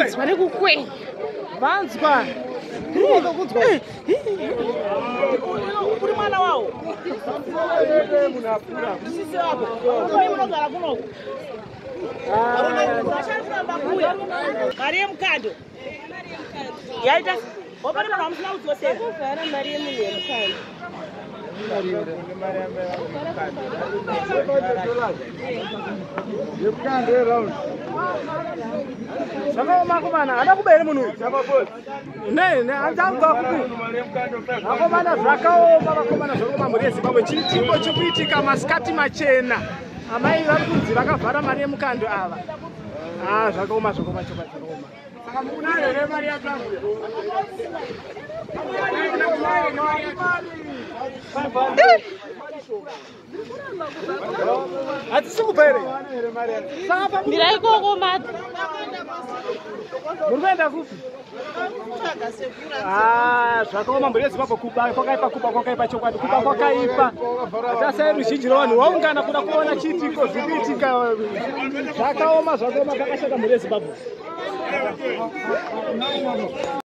Vanzwa nekukwenya. Vanzwa. Kunzwa. Uri mwana wawo. Sisi wako. Uri munogara kunoku. Mari yemukando. Yaita wapane munhu wamusina kudzosera. Kuvhara mari yemunhu yemukando. Zvakaoma komana, haana kuba here munhu uyu? Ne, anzanzwa kupi? Vakomana zvakaoma, vakomana zvakaoma mhuri yeZimbabwe. Chiitiko chikuitika masikati machena. Amai vari kunzi vakavhara mari yemukando ava. Ah, zvakaoma zvakaoma chokwadi zvakaoma. Saka munayo here mari yacho? Hatisi kubva here? Saka Mira ikoko mati. Muri kuenda kupi? Ah, zvakaoma mhuri yeZimbabwe kuba kwakaipa kuba kwakaipa chokwadi kuba kwakaipa. Tasai ruzhinji rwevanhu waungana kuda kuona chiitiko zviri kuitika. Zvakaoma zvakaoma pakashata mhuri yeZimbabwe.